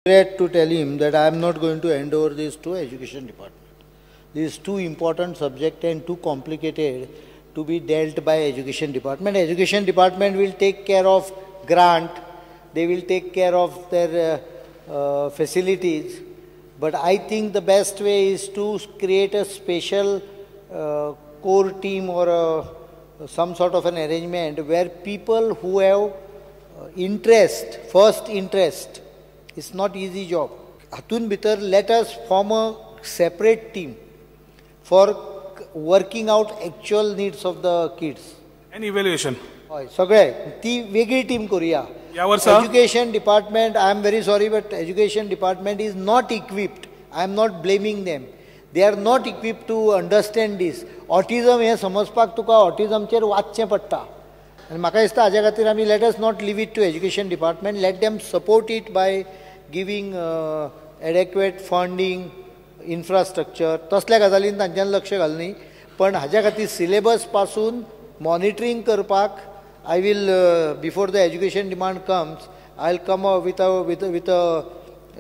Regret to tell him that I am not going to hand over this to education department. This is too important subject and too complicated to be dealt by education department. Education department will take care of grant, they will take care of their facilities, but I think the best way is to create a special core team or some sort of an arrangement where people who have interest, first interest, it's not easy job. हातून भितर let us form a separate team for working out actual needs of the kids. And evaluation. हय, सगळे ती वेगळी team करूया. ह्या वर्सा Education department, I am very sorry, but education department is not equipped. I am not blaming them. They are not equipped to understand this. Autism हें समजपाक तुका ऑटिजमचेर वाचचें पडटा आनी म्हाका दिसता हाज्या खातीर आमी let us not leave it to education department. Let them support it by giving adequate funding, infrastructure. तसल्या गजालीन तांच्यान लक्ष घालनी, पण हाज्या खातीर सिलेबस पासून मॉनिटरींग करपाक I will, before the education demand comes, I will come with a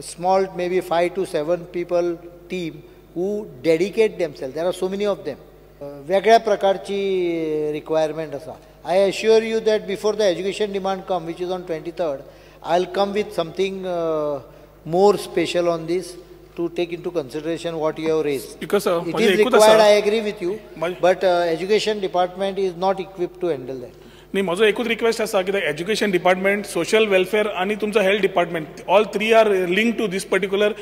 small, maybe five to seven people team who dedicate themselves. There are so many of them. वेगळ्या प्रकारची रिक्वायरमेंट आसा. I assure you that before the education demand come, which is on 23rd, I will come with something more special on this to take into consideration what you have raised. Because, sir, It is required, I agree with you, but education department is not equipped to handle that. न्ही, म्हजो एकूच request आसा कित्याक education department, social welfare आनी तुमचो health department, all three are linked to this particular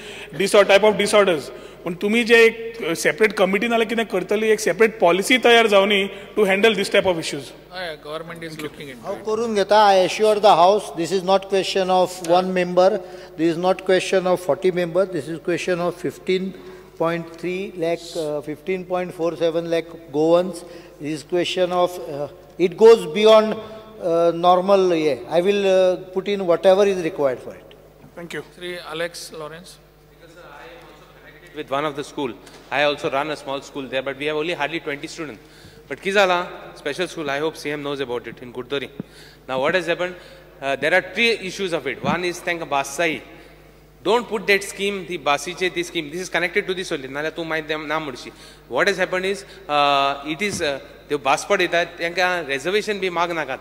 type of disorders. पूण तुमी जे एक सेपरेट कमिटी नाल्यार कितें करतली, एक सेपरेट पॉलिसी तयार जावनी to handle this type of issues. हय, government is looking in. हांव करून घेता. I assure the house, this is not question of one member, this is not question of 40 member, this is question of 15.3 lakh, 15.47 lakh Goans. This is question of, it goes beyond normal. Yeah, I will put in whatever is required for it. Thank you. Shri Alex Lawrence. With one of the school. I also run a small school there, but we have only hardly 20 students. But कितें जाला, special school, I hope CM knows about it, in Curtorim. Now what has happened, there are three issues of it. One is तांकां बस जाय. Don't put that scheme, the बसीचे ती scheme, this is connected to this only, नाल्यार तूं मागीर ना म्हणशी. What has happened is, it is, त्यो बस पडयतात, तांकां reservation B माग नाकात.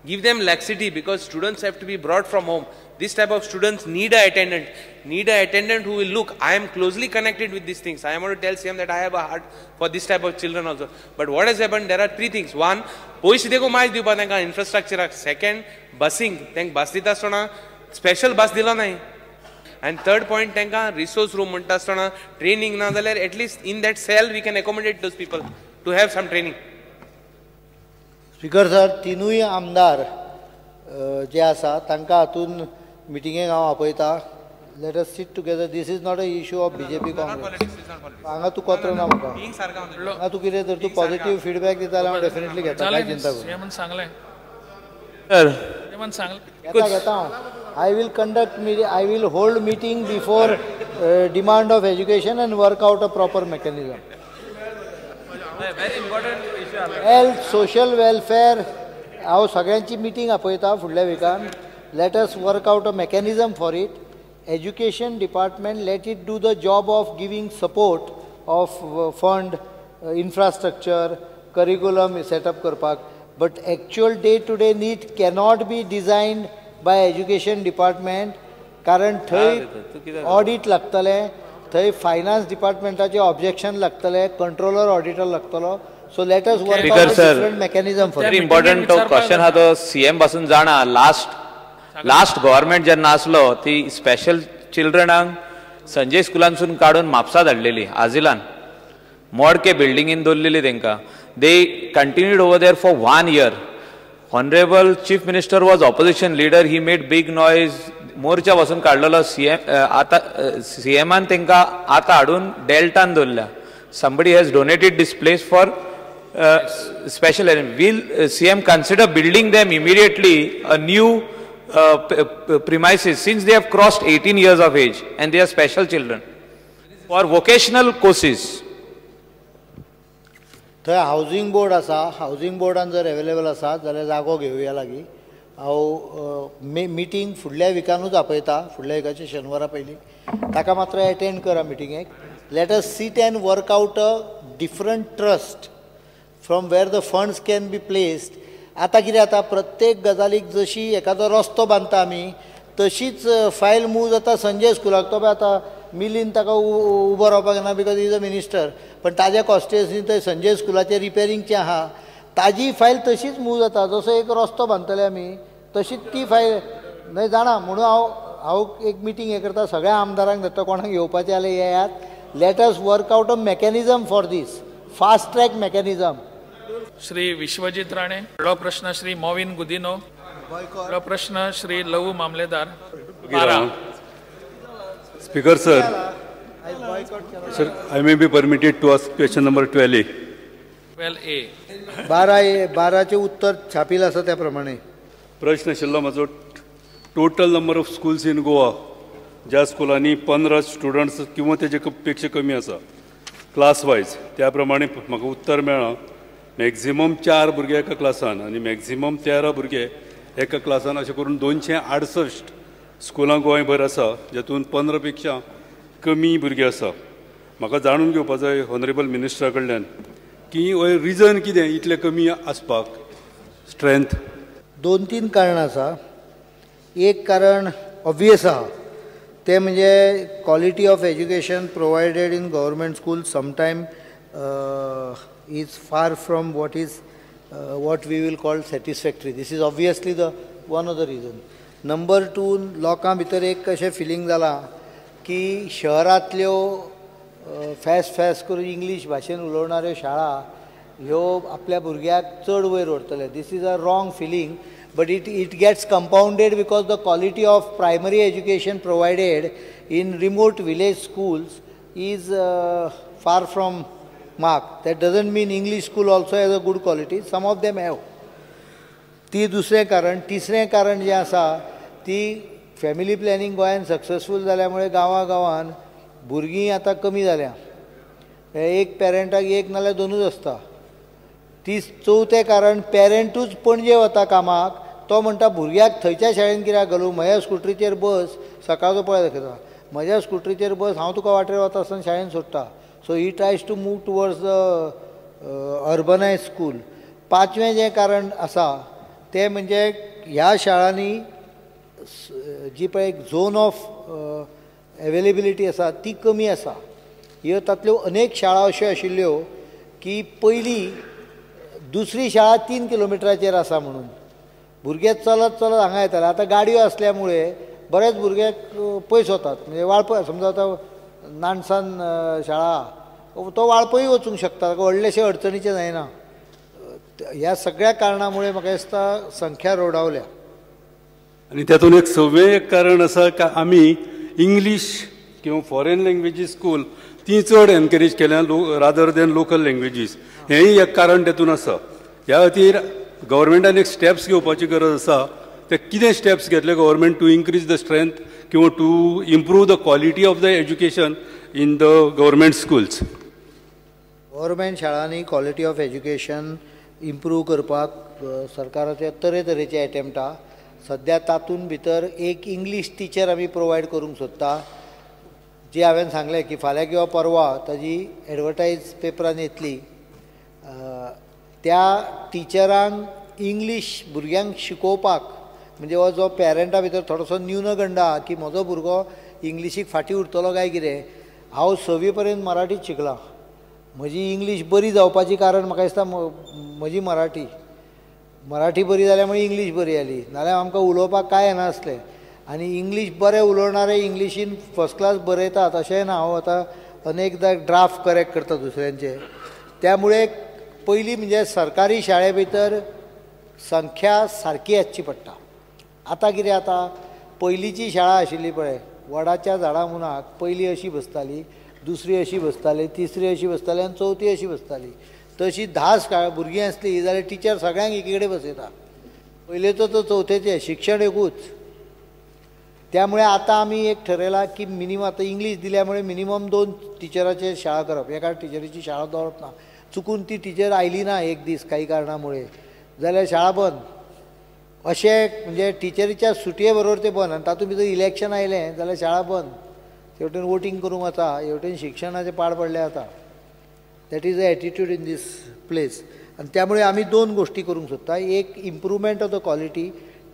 Give them laxity because students have to be brought from home. This type of students need a attendant. Need a attendant who will look. I am closely connected with these things. I want to tell CM that I have a heart for this type of children also. But what has happened, there are three things. One, पयशे देखून मायज दिवपा तांकां इन्फ्रास्ट्रक्चराक. Second, बसींग तांकां बस दिता आसतना special बस दिलो नाय. आनी थर्ड पॉयंट, तांकां रिसोर्स रूम म्हणटा आसतना ट्रेनिंग ना जाल्यार at least in that cell we can accommodate those people to have some training. Speaker sir, तिनूय आमदार जे आसा तांकां हातून मिटिंगेक हांव आपयता. Let us sit together. This is not a issue of BJP, Congress. हांगा तूं कोत्रो ना म्हाका. हांगा तूं कितें जर तूं पॉझिटिव्ह फिडबॅक दिता जाल्यार हांव डेफिनेटली घेता, कांय चिंता करूं. सीएमान सांगलें. सर. सीएमान सांगलें. घेता, घेता हांव. I will conduct, I will hold meeting before demand of education and work out a proper mechanism. Very important issue. Health, social welfare, हांव सगळ्यांची मिटींग आपयता फुडल्या विकान. Let us work out a mechanism for it. Education department, let it do the job of giving support of fund, infrastructure, curriculum setup करपाक, but actual day to day need cannot be designed by education department, कारण थंय audit लागतलें, थंय finance डिपार्टमेंटाचें objection लागतलें, controller auditor लागतलो. So let us work Speaker out sir, different mechanism for very important तो question हा, तो सीएम पासून जाणा. लास्ट लास्ट गव्हर्मेंट जेन्ना आसलो, ती स्पेशल चिल्ड्रनांक संजय स्कुलांसून काडून म्हापसा धाडलेली, आझिलान मोडके बिल्डिंगीन दवरलेली तेंकां. They continued over there for one year. Honourable Chief Minister was opposition leader. He made big noise. मोर्चा पासून काडलेलो सीएम. आतां सीएमान तेंकां आतां हाडून डेल्टान दवरल्या. Somebody has donated this place for special. Will CM consider building them immediately a new premises, since they have crossed 18 years of age and they are special children, for vocational courses? थंय housing board आसा. Housing बोर्डान जर available आसा जाल्यार जागो घेवया लागीं. हांव meeting फुडल्या विकानूच आपयता, फुडल्या विकाचे शेनवारा पयलीं. ताका मात्र एटेंड करा मिटिंगेक. Let us sit and work out a different trust from where the funds can be placed. आतां कितें जाता, प्रत्येक गजालीक जशी एखादो रस्तो बांदता आमी तशीच फायल मूव जाता संजय स्कुलाक. तो पळय आतां मिलीन ताका उबो रावपाक ना because is a minister, पण ताज्या कॉन्स्टिट्युएन्सीन थंय संजय स्कुलाचें रिपेरींगचें आहा, ताजी फायल तशीच मूव जाता. जसो एक रस्तो बांदतले आमी तशीच ती फायल न्हय जाणा. म्हणून हांव एक मिटींग हें करता, सगळ्या आमदारांक धाडटा, कोणाक येवपाचें जाल्यार येयात. Let us work out a mechanism for this, fast track mechanism. Shri Vishwajit Rane. फुडलो प्रश्न श्री मोविन गुदिनो. फुडलो प्रश्न श्री लवू मामलेदार. 12. Speaker sir, sir, I may be permitted to ask question number 12A. 12A. 12 12चें उत्तर छापील आसा त्या प्रमाणे. प्रश्न आशिल्लो म्हजो, total number of schools in Goa ज्या स्कुलांनी 15 स्टुडंट्स किंवा तेजे पेक्षा कमी आसा क्लास वायज, त्या प्रमाणे म्हाका उत्तर मेळ्ळां मॅक्झिमम 4 भुरगे एका क्लासान आनी मॅक्झिमम 13 भुरगे एका क्लासान, अशें करून 268 स्कुलां गोंयभर आसा जातून 15 पेक्षा कमी भुरगे आसा. म्हाका जाणून घेवपा जाय ऑनरेबल मिनिस्टरा कडल्यान की हो रिजन कितें इतले कमी आसपाक स्ट्रेंथ. 2-3 कारणां आसा. एक कारण ऑब्वियस आहा, तें म्हणजे quality of education provided in government school sometime is far from what is what we will call satisfactory. This is obviously the one of the reason. Number 2, लोकां भितर एक कशें फिलींग जालां की शहरांतल्यो फॅस्ट फॅस्ट करून इंग्लीश भाशेन उलोवणाऱ्यो शाळा ह्यो आपल्या भुरग्याक चड वयर व्हरतले. This is a wrong feeling, but it gets compounded because the quality of primary education provided in remote village schools is far from mark. That doesn't mean English school also has a good quality, some of them have. ती दुसरें कारण. तिसरें कारण जें आसा ती family planning गोंयान successful जाल्या मुळे गांवां गांवान भुरगीं आतां कमी जाल्या. एक पेरंटाक एक नाल्यार 2ूच आसता. ती चवथें कारण, पेरंटूच पणजे वता कामाक, तो म्हणटा भुरग्याक थंयच्या शाळेन कित्याक घालूं, म्हज्या स्कुटरीचेर बस, सकाळचो पळय दाखयता, म्हज्या स्कुटरीचेर बस, हांव तुका वाटेर वता आसतना शाळेन सोडटा. So he tries to move towards the urbanise school. पांचवें जें कारण आसा तें म्हणजे ह्या शाळांनी जी पळय एक झोन ऑफ एवेलेबिलिटी आसा ती कमी आसा. ह्यो तांतल्यो अनेक शाळा अश्यो आशिल्ल्यो की पयली दुसरी शाळा 3 किलोमिटराचेर आसा म्हणून भुरगे चलत चलत हांगा येताले. आतां गाडयो आसल्या मुळे बरेच भुरगे पयस वतात. म्हणजे वाळपय समजा आतां नानसान शाळा, तो वाळपय वचूंक शकता, ताका व्हडलेशें अडचणीचें जायना. ह्या सगळ्या कारणां मुळे म्हाका दिसता संख्या रोडावल्या. आनी तातूंत एक सवें एक कारण आसा का आमी इंग्लीश किंवा फॉरेन लँग्वेजीस स्कूल ती चड एनकरेज केल्या रादर दॅन लोकल लँग्वेजीस. हेंय एक कारण तेतून आसा. ह्या खातीर गव्हर्मेंटान एक स्टेप्स घेवपाची गरज आसा. ते कितें स्टेप्स घेतले government to increase the strength किंवा to improve the quality of the education in the government schools? Government शाळांनी क्वॉलिटी ऑफ एज्युकेशन इम्प्रूव करपाक सरकाराचे तरेतरेचे एटेम्प्ट आहा. सद्या तातूंत भितर एक इंग्लीश टिचर आमी प्रोवायड करूंक सोदता, जी हांवें सांगलें की फाल्यां किंवा परवा ताजी एडवर्टायज पेपरान येतली. त्या टिचरांक इंग्लीश भुरग्यांक शिकोवपाक म्हणजे हो जो पेरंटा भितर थोडोसो न्यूनगंड आहा की म्हजो भुरगो इंग्लिशीक फाटीं उरतलो काय कितें. हांव 6वी पर्यंत मराठीच शिकलां, म्हजी इंग्लीश बरी जावपाची कारण म्हाका दिसता म्हजी मराठी. मराठी बरी जाल्या मुळे इंग्लीश बरी जाली, नाल्यार आमकां उलोवपाक कांय येनासलें. आनी इंग्लीश बरें उलोवणारे इंग्लिशीन फर्स्ट क्लास बरयतात अशेंय ना. हांव आतां अनेकदां ड्राफ्ट करेक्ट करता दुसऱ्यांचे. त्यामुळे पयलीं म्हणजे सरकारी शाळे भितर संख्या सारकी आसची पडटा. आतां कितें जाता, पयलींची शाळा आशिल्ली पळय वडाच्या झाडा मुनाक पयली अशी बसताली, दुसरी अशी बसताली, तिसरी अशी बसताली आनी चवथी अशी बसताली. तशी 10 भुरगीं आसली जाल्यार टिचर सगळ्यांक एकी कडेन बसयता. पयलेचो तो चवथेचें शिक्षण एकूच. त्यामुळे आतां आमी एक ठरयलां की मिनिमम आतां इंग्लीश दिल्या मुळे मिनिमम 2 टिचराचेर शाळा करप, एका टिचरीची शाळा दवरप ना. चुकून ती टिचर आयली ना एक दीस काही कारणामुळे जाल्यार शाळा बंद. अशें म्हणजे टिचरीच्या सुटये बरोबर ते बंद आनी तातूंत भितर इलेक्शन आयलें जाल्यार शाळा बंद, तेवटेन वोटींग करूंक वता, हेवटेन शिक्षणाचें पाड पडलें आतां. That is a attitude in this place. आनी त्यामुळे आमी दोन गोश्टी करूंक सोदता. एक, इम्प्रूवमेंट ऑफ the quality,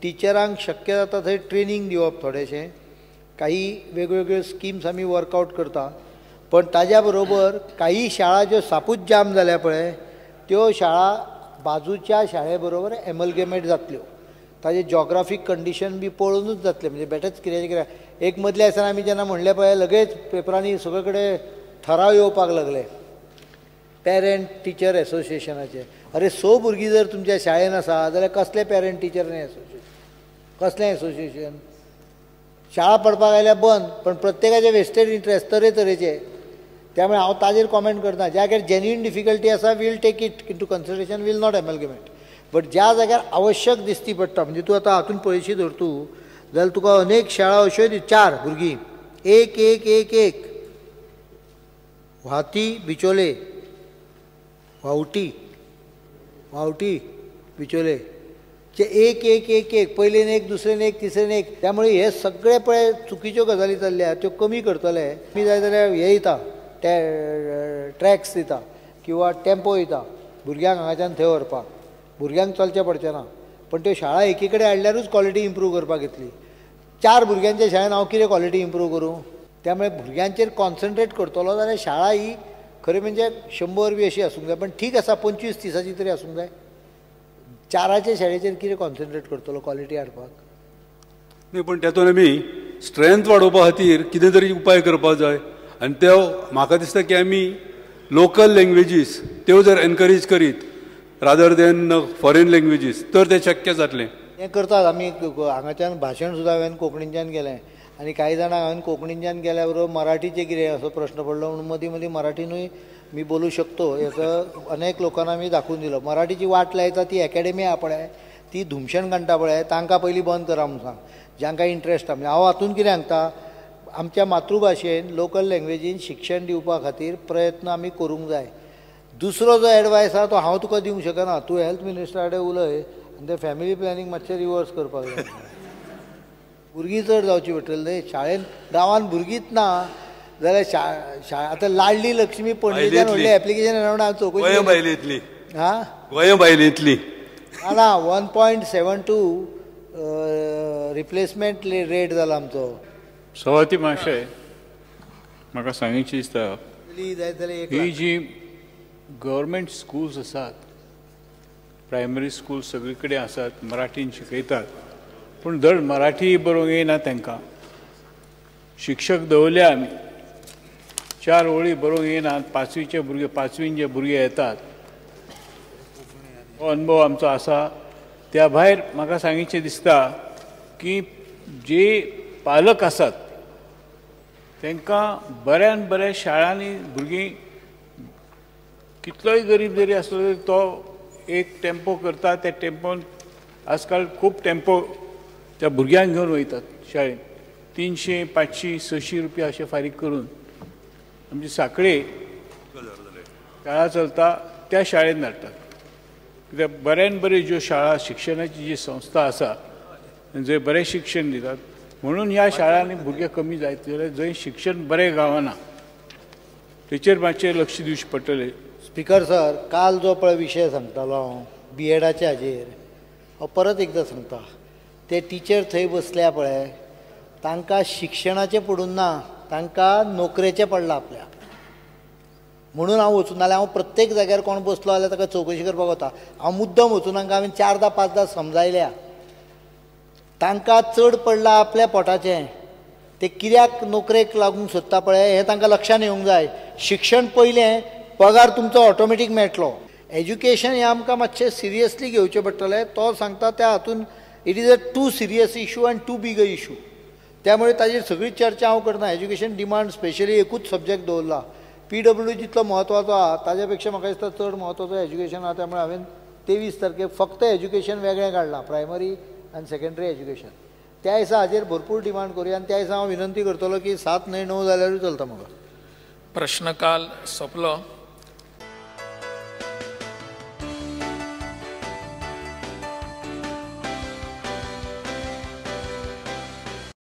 टिचरांक शक्य जाता थंय ट्रेनींग दिवप थोडेशें, काही वेगवेगळ्यो स्किम्स आमी वर्कआवट करता. पण ताज्या बरोबर काही शाळा ज्यो सापूच जाम जाल्या पळय त्यो शाळा बाजूच्या शाळे बरोबर एमलगेमेट जातल्यो. ताजें जॉग्राफीक कंडिशन बी पळोवनूच जातलें, म्हणजे बेठेच कित्याचें कित्याक एक मदल्या दिसांनी आमी जेन्ना म्हणलें पळय लगेच पेपरांनी सगळे कडेन ठराव येवपाक लागले पॅरंट टिचर एसोसिएशनाचे. अरे 6 भुरगीं जर तुमच्या शाळेन आसा जाल्यार कसलें पॅरंट टिचर एसोसिएशन, कसलें एसोसिएशन? शाळा पडपाक आयल्या बंद, पण प्रत्येकाचे वेस्टेड इंट्रस्ट तरेतरेचे. त्यामुळे हांव ताजेर कॉमेंट करना. ज्या जाग्यार जेन्युइन डिफिकल्टी आसा we'll take it into consideration, we'll not amalgamate. But ज्या जाग्यार आवश्यक दिसती पडटा, म्हणजे तूं आतां हातून पळयशी धर तूं जाल्यार तुका अनेक शाळा अश्यो 4 भुरगीं 1 1 1 1 वाती बिचोले, वावटी वावटी बिचोले, जे 1 1 1 1 पयलेन 1, दुसरेन 1, तिसरेन 1. त्यामुळे हे सगळे पळय चुकीच्यो गजाली चल्ल्या त्यो कमी करतले. आमी जाय जाल्यार हे दिता, ट्रॅक्स दिता किंवा टेम्पो दिता भुरग्यांक हांगाच्यान थंय व्हरपाक, भुरग्यांक चलचें पडचें ना. पण त्यो शाळा एकी कडेन हाडल्यारूच क्वॉलिटी इम्प्रूव करपाक येतली. 4 भुरग्यांच्या शाळेन हांव कितें क्वॉलिटी इम्प्रूव करूं? त्यामुळे भुरग्यांचेर कॉन्सन्ट्रेट करतलो जाल्यार शाळा ही खरें म्हणजे 100 बी अशी आसूंक जाय, पण ठीक आसा 25-30 तरी आसूंक जाय. 4 शाळेचेर कितें कॉन्सन्ट्रेट करतलो क्वॉलिटी हाडपाक? न्ही, पण तातूंत आमी स्ट्रेंथ वाडोवपा खातीर कितें तरी उपाय करपाक जाय. आनी ते म्हाका दिसता की आमी लोकल लँग्वेजीस त्यो जर एनकरेज करीत रादर दॅन फॉरेन लँग्वेजीस तर तें शक्य जातलें. हें करतात आमी. हांगाच्यान भाशण सुद्दां हांवें कोंकणीच्यान केलें आनी कांय जाणांक हांवें कोंकणीच्यान केल्या बरोबर मराठीचें कितें असो प्रश्न पडलो, म्हणून मदीं मदीं मराठीनूय मी बोलू शकतो याचं अनेक लोकांना मी दाखोवन दिलो. मराठीची वाट लायता ती एकेडमी आहा पळय, ती धुमशण काडटा पळय, तांकां पयलीं बंद करा म्हूण सांग, जांकां इंट्रस्ट आहा. म्हणजे हांव हातून कितें सांगता, आमच्या मातृभाशेन लोकल लँग्वेजीन शिक्षण दिवपा खातीर प्रयत्न आमी करूंक जाय. दुसरो जो एडवायस आहा तो हांव तुका दिवंक शकना, तूं हेल्थ मिनिस्टरा कडेन उलय आनी ते फॅमिली प्लॅनिंग मातशें रिवर्स करपाक जाय. भुरगीं चड जावची पडटली न्ही शाळेन, गांवान भुरगींच ना जाल्यार शाळा आतां लाडली लक्ष्मी पणजेच्यान व्हडलें एप्लिकेशन येना, हांव चवकशी हां गोंया भायलेंतली ना 1.72 रिप्लेसमेंट रेट जाला आमचो. सवाती माशे म्हाका सांगची दिसता, ही जी गव्हर्मेंट स्कूल्स आसात, प्रायमरी स्कूल सगळे कडेन आसात, मराठीन शिकयतात, पूण धड मराठी बरोवंक येना तांकां. शिक्षक दवरल्या आमी, 4 ओळी बरोवंक येनात. पांचवीचे भुरगे, पांचवीन जे भुरगे येतात हो अनुभव आमचो आसा. त्या भायर म्हाका सांगचें दिसता की जे पालक आसात तांकां बऱ्यान बऱ्या शाळांनी भुरगीं कितलोय गरीब जरी आसलो तरी तो एक टेम्पो करता, त्या टेम्पोन आजकाल खूब टेम्पो त्या भुरग्यांक घेवन वयतात शाळेंत, 300, 500, 600 रुपया अशें फारीक करून आमची साखळे शाळा चलता त्या शाळेंत धाडटात. कित्याक बऱ्यान बऱ्यो ज्यो शाळा शिक्षणाची जी संस्था आसा जंय बरें शिक्षण दितात, म्हणून ह्या शाळांनी भुरगे कमी जायत जाल्यार जंय शिक्षण बरें गावना तेचेर मातशें लक्ष दिवचें पडटलें. स्पीकर सर, काल जो पळय विशय सांगतालो हांव बी एडाच्या हाजेर, हांव परत एकदां सांगता, ते टिचर थंय बसल्या पळय तांकां शिक्षणाचें पडून ना, तांकां नोकरेचें पडलां आपल्या. म्हणून हांव वचून, नाल्यार हांव प्रत्येक जाग्यार कोण बसलो जाल्यार ताका चवकशी करपाक वता. हांव मुद्दम वचून तांकां हांवें 4दा 5दा समजायल्या. तांकां चड पडलां आपल्या पोटाचें, ते कित्याक नोकरेक लागूंक सोदता पळय हें तांकां लक्षान येवंक जाय. शिक्षण पयलें, पगार तुमचो ऑटोमॅटीक मेळटलो. एज्युकेशन हें आमकां मातशें सिरियसली घेवचें पडटलें. तो सांगता त्या हातून it is a too serious issue and too big a issue. त्यामुळे ताजेर सगळी चर्चा हांव करना. एज्युकेशन डिमांड स्पेशली एकूच सब्जेक्ट दवरला, पीडब्ल्यू जितलो म्हत्वाचो आहा ताज्या पेक्षा म्हाका दिसता चड म्हत्वाचो एज्युकेशन आहा. त्यामुळे हांवें 23 तारखेक फक्त एज्युकेशन वेगळें काडलां, प्रायमरी आनी सेकेंडरी एज्युकेशन. त्या दिसा हाजेर भरपूर डिमांड करुया आनी त्या दिसा हांव विनंती करतलो की 7 न्हय 9 जाल्यारूय चलता म्हाका. प्रश्नकाल सोंपलो.